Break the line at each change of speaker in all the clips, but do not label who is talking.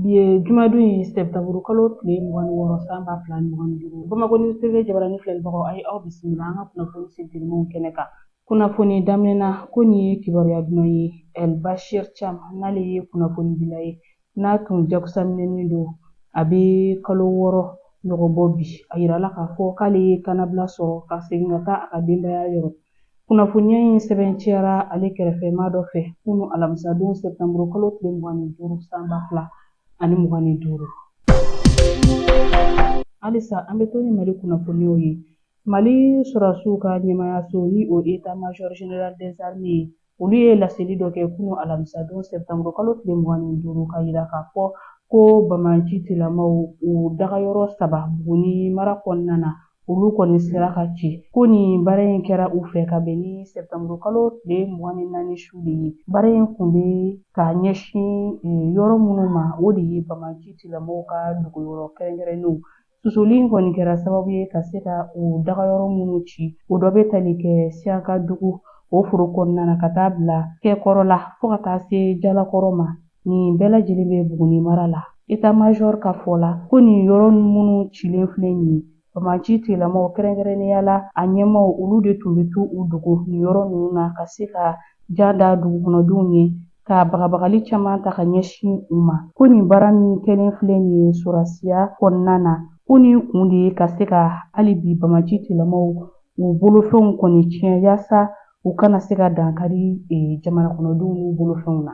Bi ye jumadon ye, sɛtanburu kalo tile 26, san 2025. Bamakɔ News TV jabarani filɛlibagaw, a ye aw bisimila an ka kunnafoni sentelimanw kɛnɛ kan. Kunnafoni daminɛ na, ko nin ye kibaruya duman ye: El Bashir Cham, n'ale ye kunnafonidila ye, n'a tun jagosaminɛnen don a bɛ kalo 6 ɲɔgɔn bɔ bi, a yirala k'a fɔ k'ale ye kannabila sɔrɔ ka segin ka taa a ka denbaya yɔrɔ. Kunnafoniya in sɛbɛntiyara ale kɛrɛfɛmaa dɔ fɛ kunu alamisadon, sɛtanburu kalo tile 25, san 2025. Halisa an bɛ to ni Mali kunnafoniyaw ye. Mali sɔrɔdasiw ka ɲɛmaayaso, ni o état major général des armées ye, olu ye laseli dɔ kɛ kunu alamisadon, sɛtanburu kalo tile 25, ka yira k'a fɔ ko banbaanci tilamaw u dagayɔrɔ saba Buguni mara kɔnɔna na, olu kɔni sera ka ci. Ko nin baara in kɛra u fɛ ka bɛn ni sɛtanburu kalo tile 24 su de ye. Baara in kun bɛ ka ɲɛsin yɔrɔ minnu ma, o de ye banbaanci tilamaw ka dogoyɔrɔ kɛrɛnkɛrɛnnenw. Susuli in kɔni kɛra sababu ye ka se ka u dagayɔrɔ minnu ci, o dɔ bɛ tali kɛ Siyakadugu o foro kɔnɔna na, ka taa bila Kɛkɔrɔ la, fo ka taa se Jalakɔrɔ ma. Nin bɛɛ lajɛlen bɛ Buguni mara la. État major ka fɔ la, ko nin yɔrɔ minnu cilen filɛ nin ye, banbaanci tigilamaw, kɛrɛnkɛrɛnnenya la a ɲɛmaaw, olu de tun bɛ to u dogo nin yɔrɔ ninnu na ka se ka ja da dugukɔnɔdenw ye, ka bagabagali caman ta ka ɲɛsin u ma. Ko nin baara min kɛlen filɛ nin ye sɔrɔdasiya kɔnɔna na, ko nin kun de ye ka se ka hali bi banbaanci tigilamaw u bolofɛnw kɔni tiɲɛ, yaasa u kana se ka dankari jamana kɔnɔdenw n'u bolofɛnw na.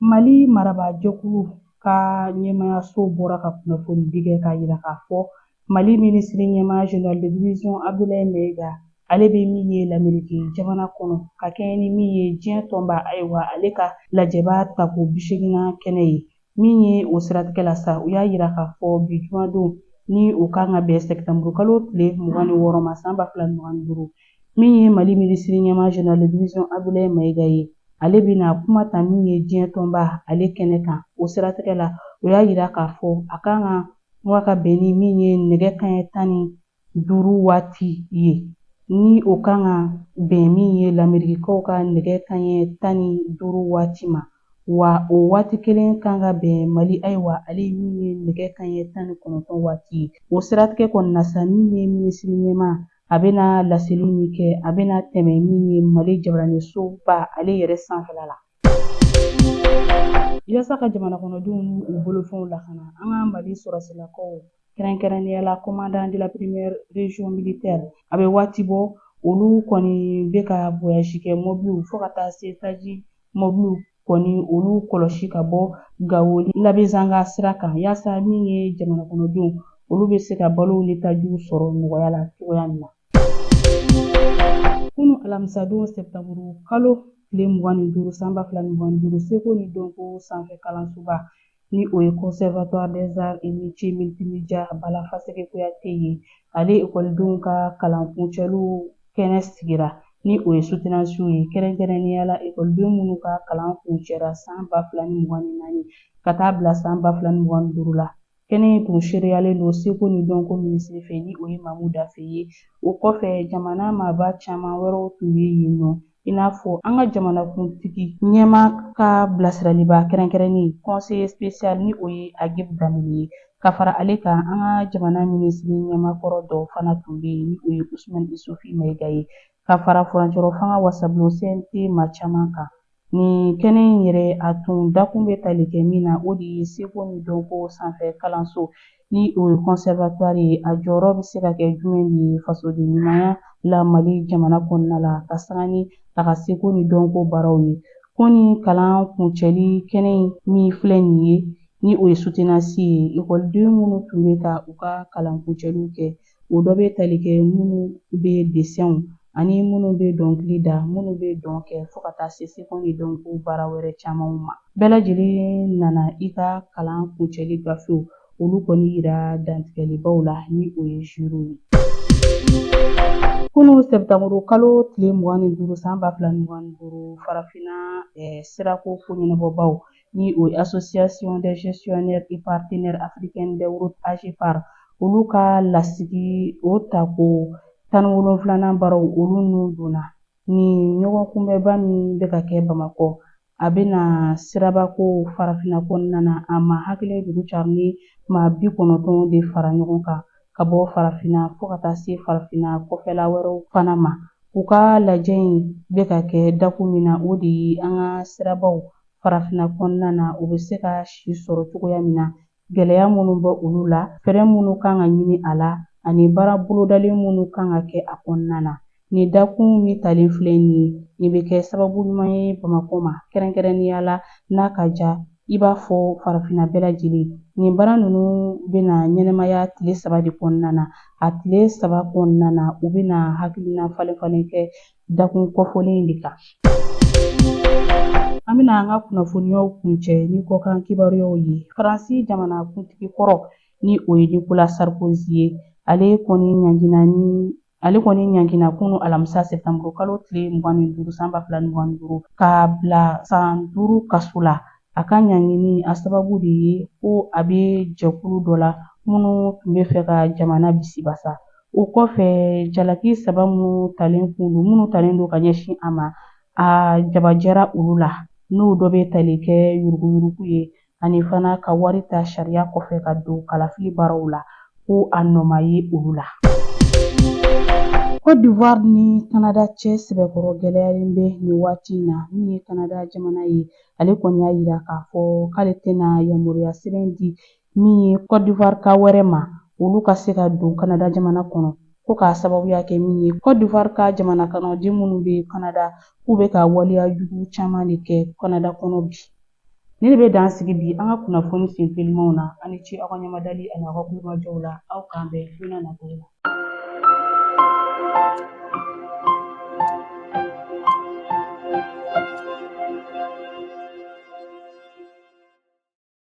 Mali marabaajɛkulu ka ɲɛmaayaso bɔra ka kunnafonidi kɛ k'a yira k'a fɔ Mali minisiri ɲɛmaa général de division Abdoulaye Maïga, ale bɛ min ye Lameriki jamana kɔnɔ, ka kɛɲɛ ni min ye diɲɛ tɔnba, ayiwa, ale ka lajɛba tako 80nan kɛnɛ ye. Min ye o siratigɛ la sa, u y'a yira k'a fɔ bi jumadon, ni o kan ka bɛn sɛtanburu kalo tile 26 ma, san 2025, min ye Mali minisiri ɲɛmaa général de division Abdoulaye Maïga ye, ale bɛna kuma ta min ye diɲɛ tɔnba ale kɛnɛ kan. O siratigɛ la, o y'a yira k'a fɔ a kan ka kuma ka bɛn ni min ye nɛgɛ kanɲɛ 15 waati ye, ni o kan ka bɛn min ye Lamerikikaw ka nɛgɛ kanɲɛ 15 waati ma, wa o waati kelen kan ka bɛn Mali, ayiwa, ale ye min ye nɛgɛ kanɲɛ 19 waati ye. O siratigɛ kɔni na sa, min ye minisiri ɲɛmaa, a bɛna laseli min kɛ, a bɛna tɛmɛ min ye Mali jabaranisoba ale yɛrɛ sanfɛla la. Yaasa ka jamana kɔnɔdenw n'u bolofɛnw lakana, an ka Mali sɔrɔsilakaw, kɛrɛnkɛrɛnnenya la commandant de la première région militaire, a bɛ waati bɔ, olu kɔni bɛ ka voyage kɛ mɔbiliw fo ka taa se taji mɔbiliw kɔni, olu kɔlɔsi ka bɔ Gawo Labezanga sira kan, yaasa min ye jamana kɔnɔdenw, olu bɛ se ka balow ni tajiw sɔrɔ nɔgɔya la cogoya min na. Kunu alamisadon, sɛtanburu kalo tile 25, san 2025, seko ni dɔnko sanfɛ kalansoba, ni o ye Conservatoire des arts et métiers multimédia Bala Faseke Kuyate ye, ale ekɔlidenw ka kalan kuncɛliw kɛnɛ sigira, ni o ye soutenance ye, kɛrɛnkɛrɛnnenya la ekɔliden minnu ka kalan kuncɛra san 2024 ka taa bila san 2025 la. Kɛnɛ in tun seereyalen don seko ni dɔnko minisiri fɛ, ni o ye Mamu Dafe ye. O kɔfɛ, jamana maaba caman wɛrɛw tun bɛ yen nɔ, i n'a fɔ an ka jamanakuntigi ɲɛmaa ka bilasiraliba kɛrɛnkɛrɛnnen, conseiller spécial, ni o ye Agib Danbele ye. Ka fara ale kan, an ka jamana minisiri ɲɛmaa kɔrɔ dɔw fana tun bɛ yen, ni o ye Usumani Isufi Mayiga ye, ka fara furancɛrɔ fanga wasabulon CNT maa caman kan. Nin kɛnɛ in yɛrɛ, a tun dakun bɛ tali kɛ min na, o de ye seko ni dɔnko sanfɛ kalanso, ni o ye conservatoire ye, a jɔyɔrɔ bɛ se ka kɛ jumɛn de ye fasoden ɲumanya la Mali jamana kɔnɔna la, ka sanga ni a ka seko ni dɔnko baaraw ye. Ko ni kalan kuncɛli kɛnɛ in min filɛ nin ye, ni o ye soutenance ye, ekɔliden minnu tun bɛ ka u ka kalan kuncɛliw kɛ, o dɔ bɛ tali kɛ minnu bɛ dessinw ani minnu bɛ dɔnkili da, minnu bɛ dɔn kɛ, fo ka taa se seko ni dɔnko baara wɛrɛ camanw ma. Bɛɛ lajɛlen nana i ka kalan kuncɛli gafew, olu kɔni yira dantigɛlibaw la, ni o ye juryw ye. Kunu sɛtanburu kalo tile 25, san 2025, Farafinna sirako ko ɲɛnabɔbaw, ni o ye Association des gestionnaires et partenaires africains des routes, AGEPAR, olu ka lasigi o tako 17nan baaraw, olu nun donna. Nin ɲɔgɔn kunbɛnba min bɛ ka kɛ Bamakɔ, A bɛna sirabako farafinna kɔnɔna na, a maa hakili juru cari ni maa 90 de fara ɲɔgɔn kan ka bɔ farafinna fo ka taa se farafinna kɔfɛla wɛrɛw fana ma. U ka lajɛ in bɛ ka kɛ dakun min na, o de ye an ka sirabaw farafinna kɔnɔna na, u bɛ se ka si sɔrɔ cogoya min na, gɛlɛya minnu bɛ olu la, fɛɛrɛ minnu kan ka ɲini a la, ani baara bolodalen minnu kan ka kɛ a kɔnɔna na. Nin dakun min talen filɛ nin ye, nin bɛ kɛ sababu ɲuman ye Bamakɔ ma, kɛrɛnkɛrɛnnenya la n'a ka ja i b'a fɔ farafinna bɛɛ lajɛlen. Nin baara ninnu bɛna ɲɛnamaya tile 3 de kɔnɔna na. A tile 3 kɔnɔna na, u bɛna hakilina falen falen kɛ dakun kɔfɔlen in de kan. An bɛna an ka kunnafoniyaw kuncɛ ni kɔkan kibaruyaw ye. Faransi jamana kuntigi kɔrɔ, ni o ye Nicolas Sarkozy ye, ale kɔni ɲangina kunu alamisa sɛtanburu kalo tile 25 san 2025, k'a bila san 5 kaso la. A ka ɲangini a sababu de ye ko a bɛ jɛkulu dɔ la minnu tun bɛ fɛ ka jamana bisibasa. O kɔfɛ, jalaki saba minnu talen kun don, minnu talen don ka ɲɛsin a ma, a jabajɛra olu la, n'o dɔ bɛ tali kɛ yuruguyurugu ye, ani fana ka wari ta sariya kɔfɛ ka don kalafili baaraw la, ko a nɔ ma ye olu la. Côte d'Ivoire ni Canada cɛ sɛbɛkɔrɔ gɛlɛyalen bɛ nin waati in na. Min ye Canada jamana ye, ale kɔni y'a yira k'a fɔ k'ale tɛna yamaruya sɛbɛn di min ye Côte d'Ivoire ka wɛrɛ ma, olu ka se ka don Canada jamana kɔnɔ, ko k'a sababuya kɛ min ye Côte d'Ivoire ka jamana kɔnɔden minnu bɛ Canada, k'u bɛ ka waleya jugu caman de kɛ Canada kɔnɔ bi. Ni de bɛ dan sigi bi an ka kunnafoni sen telimanw na. Aw ni ce aw ka ɲɛmadali ani aw ka kulomajɔw la. Aw k'an bɛn don n'a nataw la.